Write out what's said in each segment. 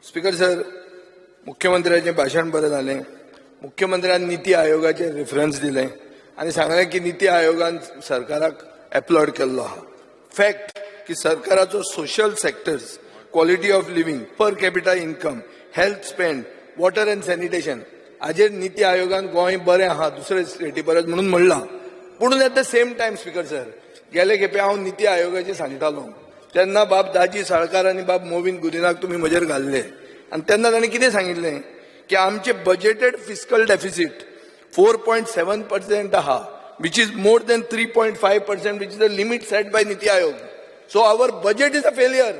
Speaker sir, मुख्यमंत्र्याचें भाशण बरें जालें. मुख्यमंत्र्यान निती आयोगाचें रेफरन्स दिलें आनी सांगलें की निती आयोगान सरकाराक एप्लॉड केल्लो आहा. फॅक्ट की सरकाराचो social sectors, quality of living, per capita income, health spend, water and sanitation हाजेर निती आयोगान गोंय बरें आहा दुसरे स्टेटी परस म्हणून म्हणलां. पूण at the same time, speaker sir, गेले खेपे हांव निती आयोगाचें सांगतालो तेन्ना बाब दाजी साळकार आनी बाब मोविन गुदिनाक तुमी म्हजेर घाल्ले आनी तेन्ना ताणें कितें सांगिल्लें की आमचे budgeted fiscal deficit 4.7% आहा, which is more than 3.5%, which is the limit set by NITI Aayog. So our budget is a failure,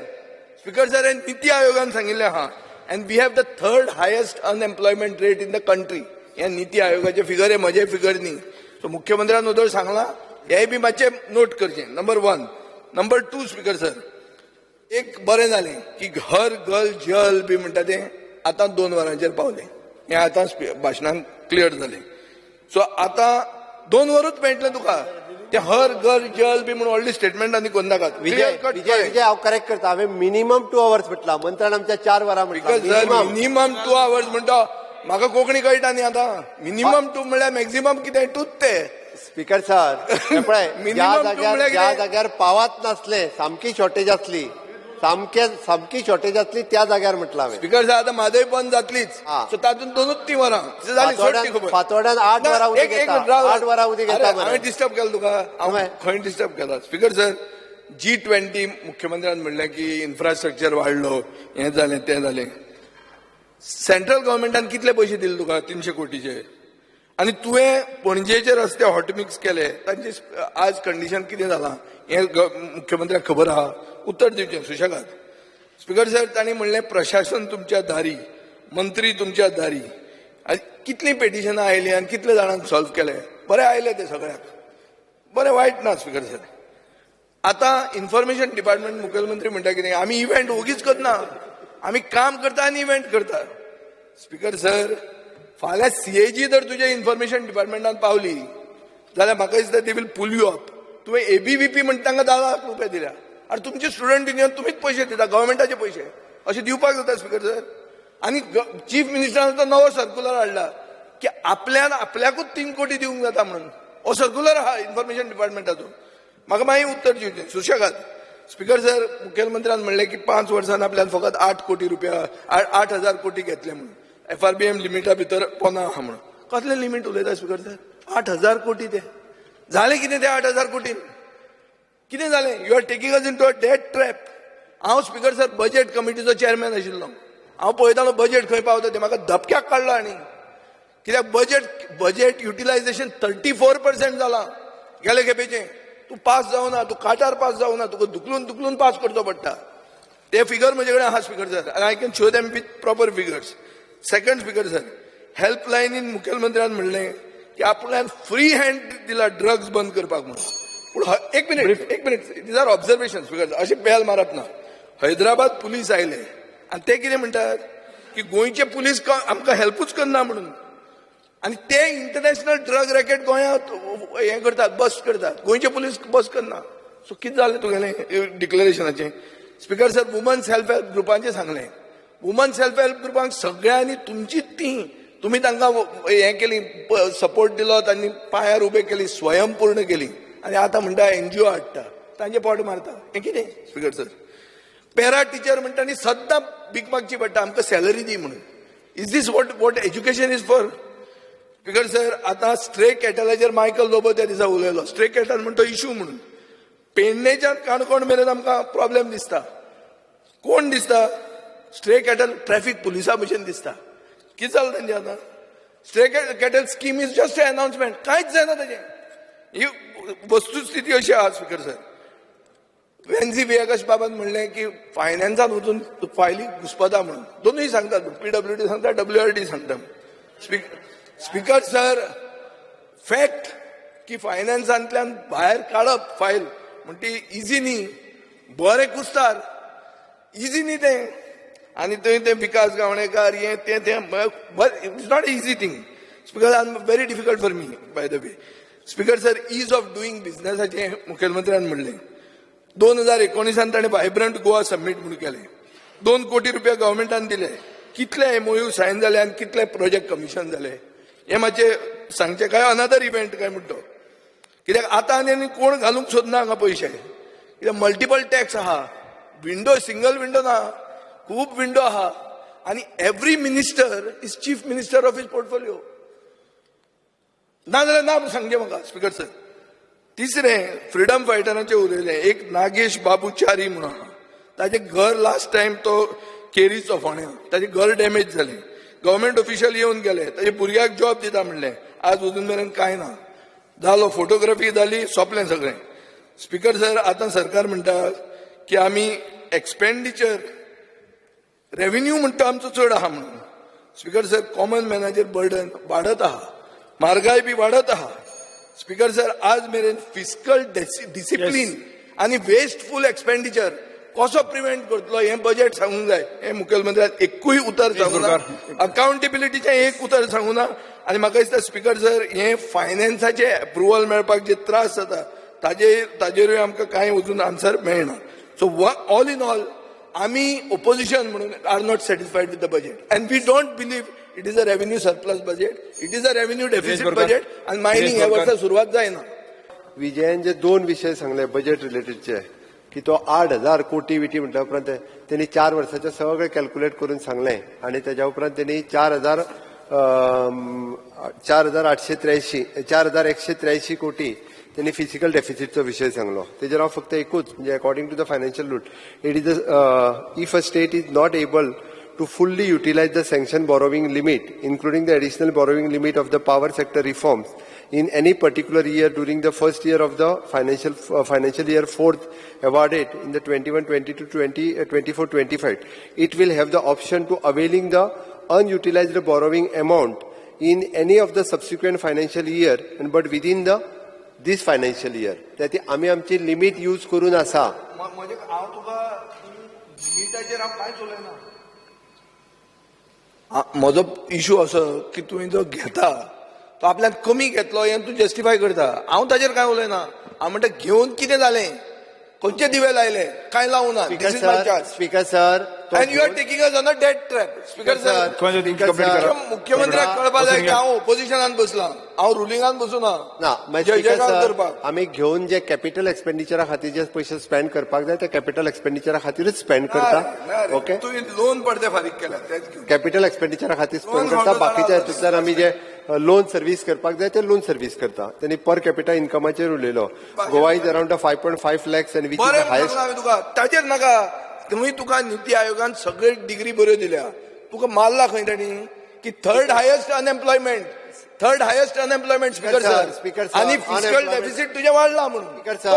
speaker sir, and निती आयोगान सांगिल्लें आहा. And we have the third highest unemployment rate in the country. हे निती आयोगाचे figure, हे म्हजे figure न्ही. सो मुख्यमंत्र्यान उदळ सांगलां, हेंय बी मातशें नोट करचें, number one. Number two, speaker sir, एक बरें जालें की हर घर जल बी म्हणटा तें आतां 2 वरांचेर पावलें. हें आतां भाशणान क्लियर जालें. सो आतां 2 वरूच मेळटलें तुका तें. हर घर जल बी म्हणून व्हडली स्टेटमेंट आनी करून विजय, विजय, विजय, हांव करेक्ट करता. हांवें मिनिमम 2 अवर्स म्हटला, मंत्र्यान आमच्या 4 वरां because sir, म्हटला. मिनिमम 2 आवर्स म्हणटा, म्हाका कोंकणी कळटा न्ही. आतां मिनिमम टू म्हणल्यार मॅक्झिमम कितें? टूच ते. स्पीकर सर, हे पळय, ज्या Minimum two जाग्यार म्हणल्यार ज्या कितें? जाग्यार पावात नासले, सामकी शॉर्टेज आसली, सामके सामकी शॉर्टेज आसली, त्या जाग्यार म्हटलं हांवें. स्पीकर साहेब, आतां म्हादय बंद जातलीच. सो तातूंत 2च 3 वरां जाली, सोड ती खबर. फातोड्यान आठ ना, वरां उदीक एक एक येता. मिनिट राव. 8 वरां उदीक अरे, येता मरे. हांवें डिस्टर्ब केलं तुका? हांव हांवें? खंय डिस्टर्ब केला? स्पीकर सर, जी 20 मुख्यमंत्र्यान म्हणलें की इन्फ्रास्ट्रक्चर वाडलो, हें जालें, तें जालें. सेंट्रल गव्हर्मेंटान कितले पयशे दिले तुका? 300 कोटीचे. आनी तुवें पणजेचे रस्ते हॉटमिक्स केले, तांची आज कंडिशन कितें जालां हें मुख्यमंत्र्याक खबर आहा. उत्तर दिवचें सुशेगाद. स्पीकर सर, तांणी म्हणलें प्रशासन तुमच्या दारी, मंत्री तुमच्या दारी. आनी कितलीं पेटिशनां आयलीं आनी कितले जाणांक सॉल्व केले? बरें आयलें तें सगळ्याक, बरें वायट ना. स्पीकर सर, आतां इन्फॉर्मेशन डिपार्टमेंट, मुखेलमंत्री म्हणटा कितें, आमी इव्हेंट ओगीच करना, आमी काम करता आनी इव्हेंट करता. स्पीकर सर, फाल्यां सीएजी जर तुज्या इन्फॉर्मेशन डिपार्टमेंटान पावली जाल्यार म्हाका दिसता they will pull you up. तुवें एबीव्हीपी म्हणटा तांकां 10 लाख रुपया दिल्या. आनी तुमचे स्टुडंट युनियन तुमीच पयशे दिता, गव्हर्मेंटाचे पयशे अशें दिवपाक जाता? स्पीकर सर, आनी चीफ मिनिस्टरान तो नवो सर्क्युलर हाडला की आपल्यान आपल्याकूच 3 कोटी दिवंक जाता म्हणून. हो सर्क्युलर आहा इन्फॉर्मेशन डिपार्टमेंटाचो. म्हाका मागीर उत्तर दिवचें सुशेगाद. स्पीकर सर, मुखेलमंत्र्यान म्हणलें की 5 वर्सान आपल्यान फकत 8 कोटी रुपया, 8,000 कोटी घेतले म्हणून, एफआरबीएम लिमिटा भितर पोना आहा म्हणून. कसलें लिमीट उलयता, स्पीकर सर? 8,000 कोटी ते जालें कितें? ते 8,000 कोटी कितें जालें? You are taking us into a debt trap. हांव, स्पीकर सर, बजेट कमिटीचो चेअरमॅन आशिल्लो. हांव पळयतालो बजेट खंय पावता तें. म्हाका धपक्याक काडलो. आनी कित्याक budget utilization 34% जालां गेले खेपेचें. तूं पास जावना, तूं काटार पास जावना, तुका धुकलून धुकलून पास करचो पडटा. ते फिगर म्हजे कडेन आहा, स्पीकर सर, आनी I can show them with proper figures. Second, speaker sir, हेल्पलायनीन मुखेलमंत्र्यान म्हणलें की आपल्यान फ्री हँड दिला ड्रग्स बंद करपाक म्हणून. पूण एक मिनिट, एक minute. These are observation, speaker, अशें बेल मारप ना. हैदराबाद पुलीस आयले आनी ते कितें म्हणटात की गोंयचे पुलीस आमकां हेल्पूच करना म्हणून. आनी ते इंटरनॅशनल ड्रग रॅकेट गोंयांत हें करतात, बस्ट करतात, गोंयचे पुलीस बस्ट करना. सो कितें जालें तुगेलें डिक्लरेशनाचें? Speaker sir, woman self help ग्रुपांचें सांगलें. वुमन सेल्फ हेल्प ग्रुपांक सगळ्यांनी तुमचीच ती, तुमी तांकां हें केली, सपोर्ट दिलो, तांणी पांयार उबे केली, स्वयंपूर्ण केली. आनी आतां म्हणटा एनजीओ हाडटा, तांचे पोट मारता. हें कितें, स्पीकर सर? पॅरा टिचर म्हणटा आनी सद्दां भीक मागची पडटा, आमकां सॅलरी दी म्हणून. Is this what education is for, speaker sir? आतां स्ट्रे कॅटलाचेर मायकल लोबो त्या दिसा उलयलो. स्ट्रे कॅटल म्हणटा इशू म्हणून पेडणेच्यान काणकोण मेरेन आमकां प्रॉब्लेम दिसता. कोण दिसता स्ट्रे कॅटल? ट्रॅफिक पुलिसा भशेन दिसता. कितें जालें तेंचें आतां? Stray cattle scheme is just a announcement, कांयच जायना तेजें. ही वस्तुस्थिती अशी आहा, स्पीकर सर. वेन्झी व्हिएगस बाबान म्हणलें की फायनान्सान वचून फायली घुसपता म्हणून. दोनूय सांगतात, पीडब्ल्यूडी सांगता, डब्ल्यूआरडी सांगता. स्पीकर सर, फॅक्ट की फायनान्सांतल्यान भायर काडप फायल म्हण ती इजी न्ही. बरें कुस्तार, इजी न्ही तें. आनी थंय ते विकास गावणेकार, हें तें तें, it's not easy thing, speaker, very difficult for me. By the way, speaker sir, ease of doing बिझनेसाचें मुखेलमंत्र्यान म्हणलें. 2019 ताणें व्हायब्रंट गोवा समीट म्हणून केलें. 2 कोटी रुपया गव्हर्मेंटान दिले. कितले एमओयू सायन जाले आनी कितले प्रोजेक्ट कमिशन जाले हे मातशें सांगचें काय अनदर इव्हेंट काय म्हणतो. कित्याक आतां आनी कोण घालूंक सोदना हांगा पयशे, कित्याक मल्टिपल टॅक्स आहा, विंडो सिंगल विंडो ना, खूब विंडो आहा आनी every minister is chief minister of his portfolio. ना जाल्यार ना सांगचें म्हाका स्पीकर सर. तिसरें, फ्रिडम फायटरांचें उलयलें. एक नागेश बाबू च्यारी म्हणून आहा, ताजें घर लास्ट टायम तो केरीचो फोण्या, ताजें घर डॅमेज जालें. गव्हर्मेंट ऑफिशियल येवन गेले, ताजे भुरग्याक जॉब दिता म्हणलें, आज अजून मेरेन कांय ना. जालो फोटोग्राफी जाली, सोंपलें सगळें. स्पीकर सर, आतां सरकार म्हणटा की आमी एक्सपेंडिचर रेव्हेन्यू म्हणटा आमचो चड आहा म्हणून. स्पीकर सर, कॉमन मॅनाचेर बर्डन वाडत आहा, म्हारगाय बी वाडत आहा. स्पीकर सर, आज मेरेन फिस्कल डिसिप्लीन आनी वेस्टफूल एक्सपेंडिचर कसो प्रिव्हेंट करतलो हें बजेट सांगूंक जाय. हें मुखेलमंत्र्यान एकूय उतर सांगूं ना, अकाउंटेबिलिटीचें एक उतर सांगूं ना. आनी म्हाका दिसता स्पीकर सर, हें फायनान्साचें एप्रुवल मेळपाक जे त्रास जाता ताजेरूय आमकां कांय अजून आन्सर मेळना. सो ऑल इन ऑल, आमी ओपोजिशन म्हणून are not satisfied with the budget and we don't believe it is a revenue surplus budget, it is a revenue deficit budget. आनी मायनिंग ह्या वर्सा सुरवात जायना. विजयान जे 2 विशय सांगले बजेट रिलेटेडचे, की तो 8,000 कोटी विटी म्हटल्या उपरांत त्यांनी 4 वर्साचे सगळे कॅल्क्युलेट करून सांगलें आनी तेज्या उपरांत त्यांनी 4,883 4,183 कोटी त्यांनी फिजिकल डेफिसिटचो विशय सांगलो. तेजेर हांव फक्त एकूच म्हणजे according to the financial rule, it is if a state is not able to fully utilize the sanction borrowing limit, including the additional borrowing limit of the power sector reforms in any particular year during the first year of the financial year fourth awarded in the 21-22, 24-25, it will have the option to availing the unutilized borrowing amount in any of the subsequent financial year and but within the this financial year. त्याती आमी आमची limit use करून आसा. हांव तुका लिमिटाचेर हांव कांयच उलयना. म्हजो इशू असो की तुवें जो घेता तो आपल्याक कमी घेतलो हें तूं जस्टिफाय करता. हांव ताजेर कांय उलयना. हांव म्हणटा घेवन कितें जालें, खंयचे दिवे लायले, कांय लावूं ना. Speaker sir, speaker sir, and you are taking us on a debt trap. Speaker sir, मुख्यमंत्र्याक कळपा जाय की हांव ओपोजिशनान बसलां, हांव रुलिंगान बसूं ना. स्पीकर सर, आमी घेवन जे कॅपिटल एक्सपेंडिचरा खातीर जे पयशे स्पेंड करपाक जाय ते कॅपिटल एक्सपेंडिचरा खातीरच स्पेंड करता. ओके, तुवें लोन पडते फारीक केला, कॅपिटल एक्सपेंडिचरा खातीर स्पेंड करता. बाकीच्या हितूंतल्यान आमी जे लोन सर्वीस करपाक जाय ते लोन सर्वीस करता. त्यांनी पर कॅपिटल इन्कमाचेर उलयलो. Goa is around 5.5 lakhs and which is the highest. तुका ताचेर नाका. तुमी तुका निती आयोगान सगळे डिग्री बऱ्यो दिल्या, तुका मारला खंय तांणी की third highest unemployment, third highest unemployment. Speaker sir, speaker sir, आनी फिस्कल डेफिसिट तुजें वाडला म्हणून. स्पीकर सर,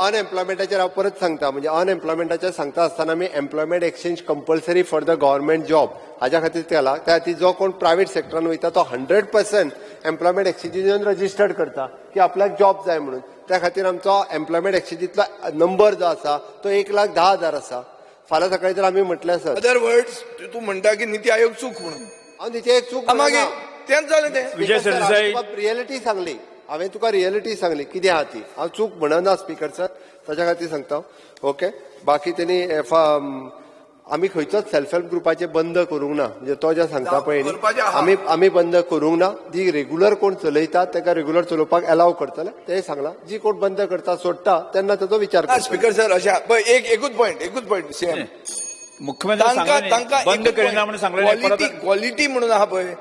अनएम्प्लॉयमेंटाचेर हांव परत सांगता. म्हणजे अनएम्प्लॉयमेंटाचेर सांगता आसतना आमी employment exchange compulsory for the government job हाज्या खातीर केला. त्या खातीर जो कोण प्रायव्हेट सेक्टरान वयता तो 100% एम्प्लॉयमेंट एक्सचेंजीन रजिस्टर्ड करता की आपल्याक जॉब जाय म्हणून. त्या खातीर आमचो एम्प्लॉयमेंट एक्सचेंजीतलो नंबर जो आसा तो 1,10,000 आसा. फाल्यां सकाळी जर आमी म्हटलें सर, अदर वर्ड्स तूं म्हणटा की निती आयोग चूक म्हणून. हांव निती आयोग चूक मागीर तेंच जालें तें. विजय सरदेसाई, रियलिटी सांगली हांवें तुका, रियलिटी सांगली कितें आहा ती. हांव चूक म्हणना स्पीकर सर, ताच्या खातीर सांगता. ओके, बाकी तेणी आमी खंयचोच सेल्फ हेल्प ग्रुपाचे बंद करूंक ना. म्हणजे तो जे सांगता पळय न्ही, आमी बंद करूंक ना. जी रेगुलर कोण चलयता ताका रेगुलर चलोवपाक एलाव करतले तें सांगलां. जी कोण बंद करता सोडटा तेन्ना ताचो विचार करता. स्पीकर सर, अशें एकूच पॉयंट, एकूच पॉयंट सीएम मुख्यमंत्री बंद करिना म्हणून सांगलें. क्वॉलिटी म्हणून आहा पळय,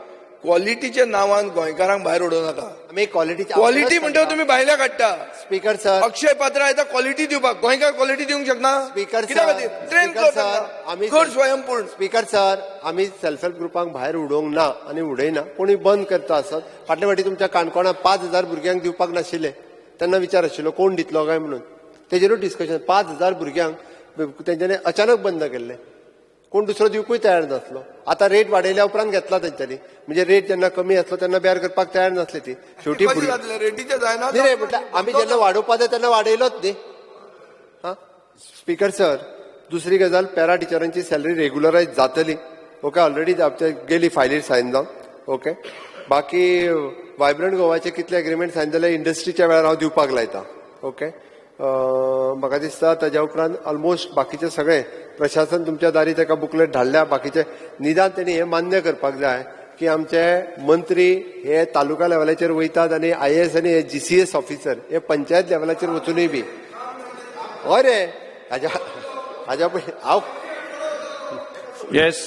क्वॉलिटीच्या नांवान गोंयकारांक भायर उडोवं नाका. आमी क्वॉलिटी क्वॉलिटी म्हणटा तुमी भायल्या काडटा. स्पीकर सर, अक्षय पात्रा येता क्वॉलिटी दिवपाक, गोंयकार क्वॉलिटी दिवंक शकना. स्पीकर कित्या खातीर ट्रेन कर स्वयंपूर्ण. स्पीकर सर, आमी सेल्फ हेल्प ग्रुपांक भायर उडोवंक ना आनी उडयना. कोणी बंद करता आसत. फाटले फाटी तुमच्या काणकोणा 5,000 भुरग्यांक दिवपाक नाशिल्ले तेन्ना विचार आशिल्लो कोण दितलो काय म्हणून. तेजेरूच डिस्कशन. 5,000 भुरग्यांक तेंच्यांनी अचानक बंद केल्ले, कोण दुसरो दिवकूय तयार नासलो. आतां रेट वाडयल्या उपरांत घेतला तेंच्यांनी. म्हणजे रेट जेन्ना कमी आसलो तेन्ना बेर करपाक तयार नासले ती. शेवटी न्ही म्हटल्यार आमी जेन्ना वाडोवपा जाय तेन्ना वाडयलोच न्ही. हा स्पीकर सर, दुसरी गजाल, पॅरा टिचरांची सॅलरी रेगुलरायज जातली. ओके, ऑलरेडी गेली फायलीर सायन जावन. ओके, बाकी वायब्रंट गोवाचे कितले एग्रीमेंट सायन जाले इंडस्ट्रीच्या वेळार हांव दिवपाक लायता. ओके, म्हाका दिसता ताज्या उपरांत ऑलमोस्ट बाकीचे सगळे प्रशासन तुमच्या दारी ताका बुकलेट धाडल्या. बाकीचे निदान तेणी हें मान्य करपाक जाय की आमचे मंत्री हे तालुका लेवलाचेर वयतात आनी आयएएस आनी हे जीसीएस ऑफिसर हे पंचायत लेवलाचेर वचुनूय बी. हय रे, हाज्या हाज्या पयलीं हांव येस.